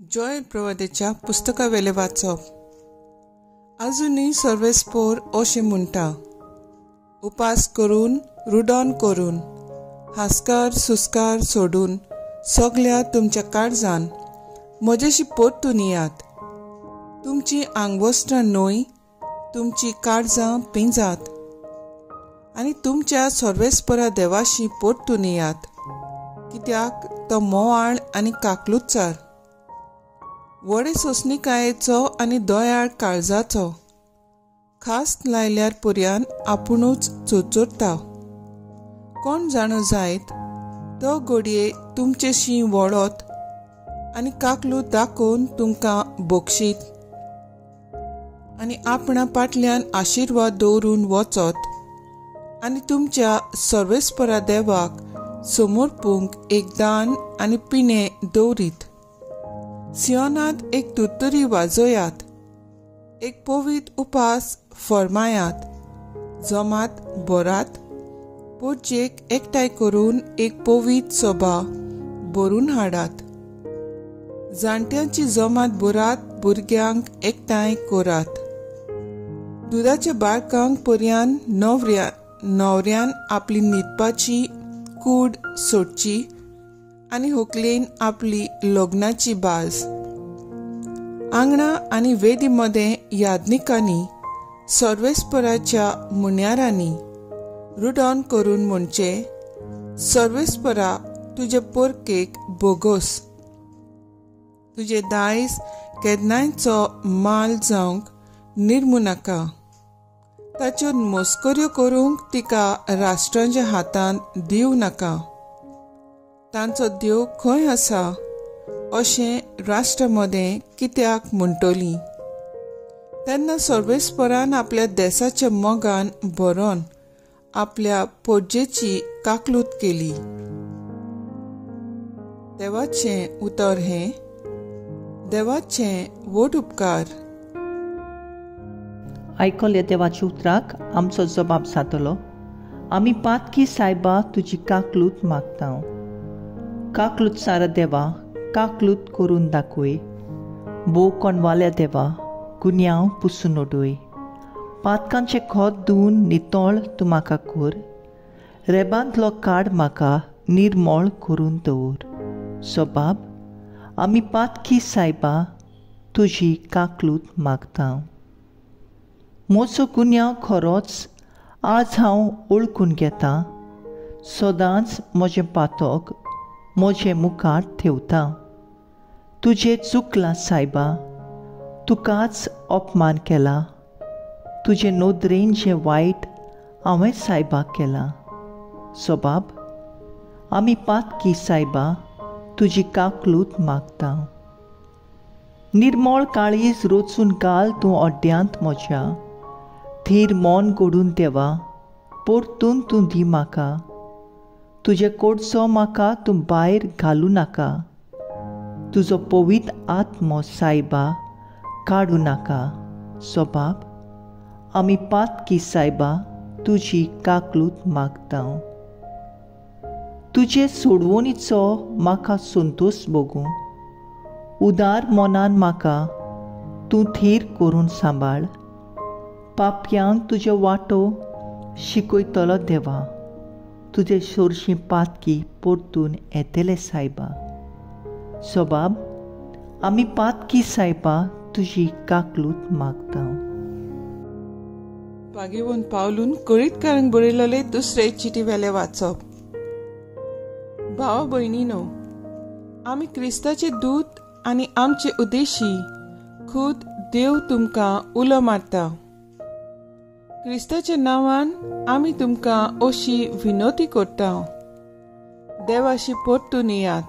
जॉयल प्रवादेच्या पुस्तकावेले वाचप. आजुनूय सर्वेस्पोर अशें म्हणटा, उपास करून, रुडोन करून, हास्कार सुस्कार सोडून सगल्या तुमच्या काळजान म्हजेशी परतून येयात. तुमची आंगवस्त्रां न्हय, तुमची काळजां पिंजात आनी तुमच्या सर्वेस्परा देवाशी परतून येयात, कित्याक तो मोवाळ आनी काकलुचार, व्हडे सोंसणिकायेचो आनी दयाळ काळजाचो, खास लायल्यार पर्यान आपुणूच चोचोरता. कोण जाणो जायत तो घडये तुमचेशी वळत आनी काकलूत दाखोवन तुमकां बक्षीत आनी आपणा पाटल्यान आशिर्वाद दवरून वचत आनी तुमच्या सर्वेस्परा देवाक समर्पूंक एक दान आनी पिणें दवरीत. सियोनांत एक तुतरी वाजयात, एक पवित्र उपास फर्मायात, जमात भरात, पोरचेक एकठांय करून एक पवित्र सभा भरून हाडात. जाणट्यांची जमात भरात, भुरग्यांक एकठांय करात. दुदाच्या बाळकांक पर्यान न्हवऱ्यान आपली न्हिदपाची कूड सोडची आनी होकलेन आपली लग्नाची बाज. आंगणा आनी वेदी मदें याज्ञिकांनी सर्वेस्पराच्या मुन्यारांनी रुडोन करून म्हणचे, सर्वेस्परा तुजे पोरकेक भोगोस, तुजे दायज केन्नायचो माल जावंक निर्मू नाका, ताच्यो मस्कऱ्यो करूंक तिका राष्ट्रांच्या हातांत दिवं नाका. तांचो देव खंय आसा अशें राष्ट्रा मदें कित्याक म्हणटली? तेन्ना सर्वेस्परान आपल्या देसाच्या मोगान भरोन आपल्या पोरजेची काकलूत केली. देवाचें उतर हें. देवाचें व्हड उपकार. आयकल्या देवाच्या उतराक आमचो जबाब जातलो. आमी पातकी सायबा तुजी काकलूत मागता. काकलूत सारा देवा, काकलूत करून दाखय. भोव कोणवाल्या देवा, गुन्यांव पुसून उडय. पातकांचें खोत धुवन नितळ तूं म्हाका कर. रेबांतलो काड म्हाका निर्मळ करून दवर. सबाब, आमी पातकी सायबा तुजी काकलूत मागता. म्हजो गुन्यांव खरोच आज हांव वळखून घेता. सदांच म्हजें पातक म्हजे मुखार ठेवता. तुजें चुकलां सायबा, तुकाच अपमान केला. तुजे नदरेन जें वायट हांवें सायबा केलां. सबाब, आमी पातकी सायबा तुजी काकलूत मागता. निर्मळ काळीज रोचून घाल तूं अड्ड्यांत म्हज्या. थीर मन घडून देवा, परतून तूं दी म्हाका. तुजे कोडसो म्हाका तूं भायर घालूं नाका. तुजो पवित्र आत्मो सायबा काडूं नाका. सबाब, आमी पातकी सायबा तुजी काकलूत मागता. तुजे सोडवणीचो म्हाका संतोश भोगूं. उदार मनान म्हाका तूं थीर करून सांबाळ. पापयांक तुज्यो वाटो शिकयतलो देवा. तुजे सोरशीं पातकी परतून येतले सायबा. सबाब, आमी पातकी सायबा तुजी काकलूत मागता. पागेवन पावलून कळीतकारांक बरयलेले दुसरे चिटी वेले वाचप. भावा भयणीनो, आमी क्रिस्ताचे दूत आनी आमचे उद्देशी खुद देव तुमकां उलो मारता. क्रिस्ताच्या नांवान आमी तुमकां अशी विनवती करता, देवाशी परतून येयात.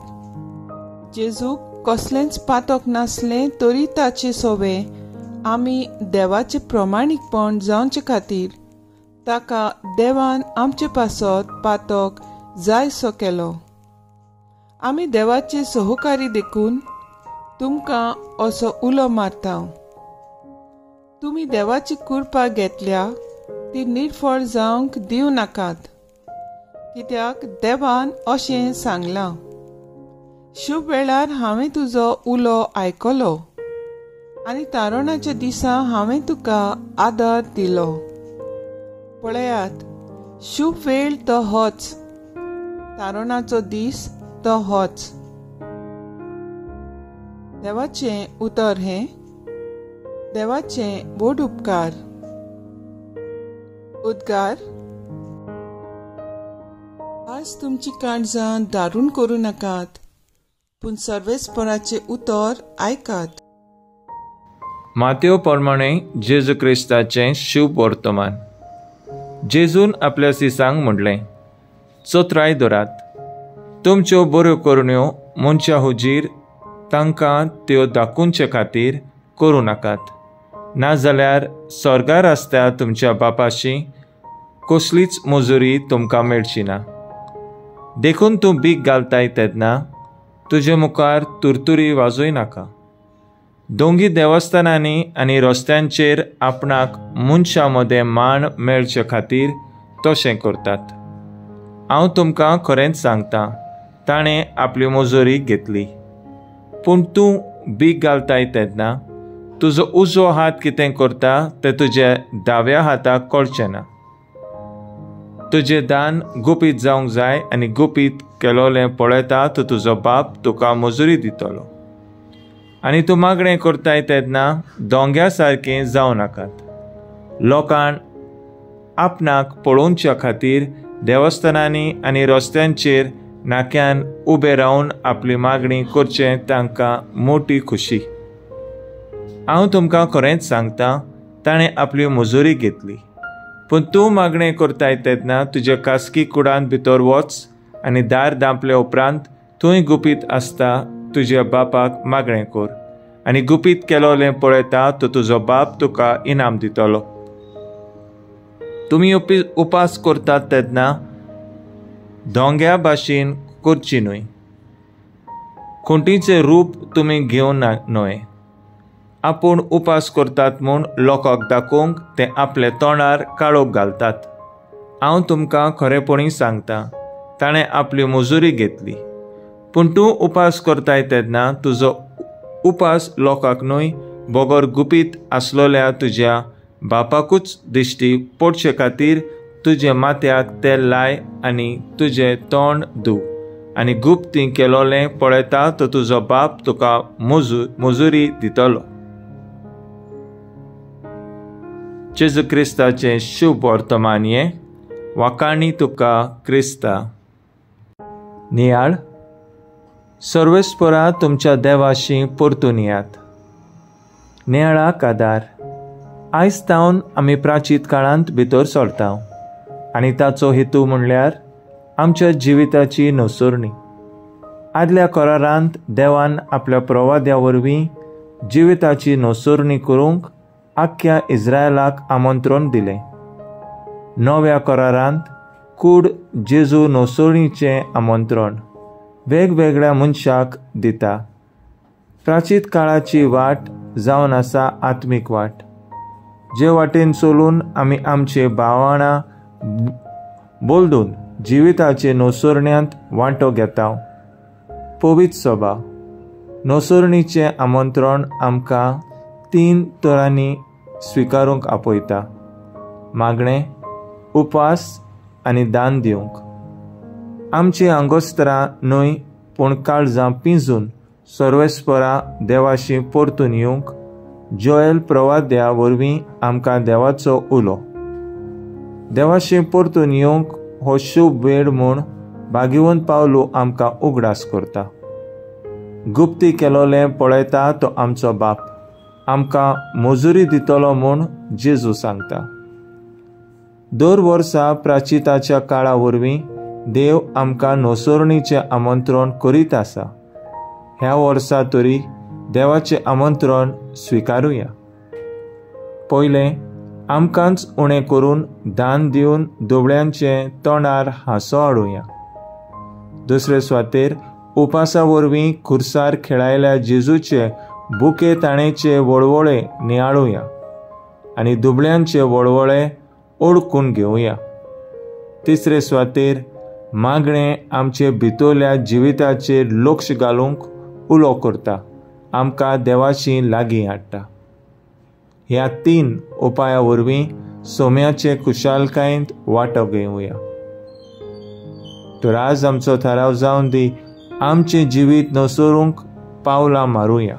जेजूक कसलेंच पातक नासलें तरी ताचे सोवे आमी देवाचें प्रमाणीकपण जावचे खातीर ताका देवान आमचे पासत पातक जायसो केलो. आमी देवाचे सहकारी देखून तुमकां असो उलो मारता. तुमी देवाची कृपा घेतल्या ती निर्फळ जावंक दिवं नाकात, कित्याक देवान अशें सांगलां, शुभ वेळार हांवें तुजो उलो आयकलो आनी तारुणाच्या दिसा हांवें तुका आदर दिलो. पळयात, शुभ वेळ तो होच, तारुणाचो दीस तो होच. देवाचें उतर हें. देवाचें व्हड उपकार. उद्गार. आज तुमची काळजां दारून करूं नाकात, पूण सर्वेस्पराचें उतर आयकात. मातेव प्रमाणे जेजू क्रिस्ताचें शुभ वर्तमान. जेजून आपल्या सिसांक म्हणलें, चोत्राय धरात, तुमच्यो बऱ्यो करण्यो मनशां हुजीर तांकां त्यो दाखोवचे खातीर करूं नाकात, नाजाल्यार स्वर्गार आसता तुमच्या बापाशी कसलीच मजुरी तुमकां मेळची ना. देखून तूं बीक घालताय तेन्ना तुजे मुखार तुरतुरी वाजोय नाका. दोंगी देवस्थानांनी आनी रस्त्यांचेर आपणाक मनशां मदें मान मेळचे खातीर तशें करतात. हांव तुमकां खरेंच सांगता, ताणें आपली मजुरी घेतली. पूण तूं बीक घालताय तेन्ना तुजो उजवो हात कितें करता तें तुज्या दाव्या हाताक कळचें ना. तुजें दान गुपीत जावंक जाय आनी गुपीत केलोलें पळयता तो तुजो बाप तुका मजुरी दितलो. आनी तूं मागणें करताय तेन्ना दोंग्या सारकें जावं नाकात. लोकांक आपणाक पळोवच्या खातीर देवस्थानांनी आनी रस्त्यांचेर नाक्यान उबे रावन आपली मागणी करचें तांकां मोटी खुशी. हांव तुमकां खरेंच सांगता, ताणें आपली मजुरी घेतली. पूण तूं मागणें करताय तेन्ना तुज्या खासगी कुडांत भितर वच आनी दार धांपले उपरांत थंय गुपीत आसता तुज्या बापाक मागणें कर, आनी गुपीत केलोलें पळयता तो तुजो बाप तुका इनाम दितलो. तुमी उपास करतात तेन्ना दोंग्या भाशेन करची न्हय. खुंटीचें रूप तुमी घेवन न्हय. आपूण उपास करतात म्हूण लोकांक दाखोवंक ते आपल्या तोंडार काळोख घालतात. हांव तुमकां खरेपणी सांगता, ताणें आपली मजुरी घेतली. पूण तूं उपास करताय तेन्ना तुजो उपास लोकांक न्हय, बगर गुपीत आसलोल्या तुज्या बापाकूच दिश्टी पडचे खातीर तुजे माथ्याक तेल लाय आनी तुजें तोंड धू, आनी गुप्ती केलोलें पळयता तो तुजो बाप तुका मजुरी दितलो. जेजू क्रिस्ताचें शुभ वर्तमान हें. वाखाणी तुका क्रिस्ता. नियाळ. सर्वेस्परा तुमच्या देवाशी परतून येयात. नियाळाक आदार. आयज तावन आमी प्राचीत काळांत भितर सरता आनी ताचो हेतू म्हणल्यार आमच्या जिविताची नसरणी. आदल्या करारांत देवान आपल्या प्रवाद्या वरवीं जिविताची नसरणी करूंक आख्ख्या इस्रायलाक आमंत्रण दिलें. नव्या करारांत कूड जेजू नसरणीचें आमंत्रण वेगवेगळ्या मनशाक दिता. प्राचीत काळाची वाट जावन आसा आत्मीक वाट, जे वाटेन चलून आमी आमचे भावनां बदलून जिविताचे नसरण्यांत वांटो घेता. पवित्र सभा नसरणीचें आमंत्रण आमकां 3 तरांनी स्विकारूंक आपयता: मागणें, उपास आनी दान दिवंक. आमची आंगोस्त्रां न्हय पूण काळजां पिंजून सर्वेस्परा देवाशी परतून येवंक जोएल प्रवाद्या वरवीं आमकां देवाचो उलो. देवाशी परतून येवंक हो शुभ वेळ म्हूण भाग्यवंत पावलो आमकां उगडास करता. गुप्ती केलोलें पळयता तो आमचो बाप आमकां मजुरी दितलो म्हूण जेजू सांगता. दर वर्सा प्राचिताच्या काळा वरवीं देव आमकां नसरणीचें आमंत्रण करीत आसा. ह्या वर्सा तरी देवाचें आमंत्रण स्विकारुया. पयलें, आमकांच उणें करून दान दिवन दुबळ्यांचे तोंडार हांसो हाडुया. दुसरे सुवातेर उपासा वरवीं खुर्सार खेळायल्या जेजूचे बुके ताणेचे वळवळे नियाळुया आनी दुबळ्यांचे वळवळे ओळखून घेवया. तिसरे सुवातेर मागणें आमचे भितरल्या जिविताचेर लक्ष घालूंक उलो करता, आमकां देवाशी लागीं हाडटा. ह्या 3 उपाया वरवीं सोम्याचे खुशालकायेंत वांटो घेवया. तर आज आमचो थाराव जावन दी, आमचें जिवीत नसरूंक पावलां मारुया.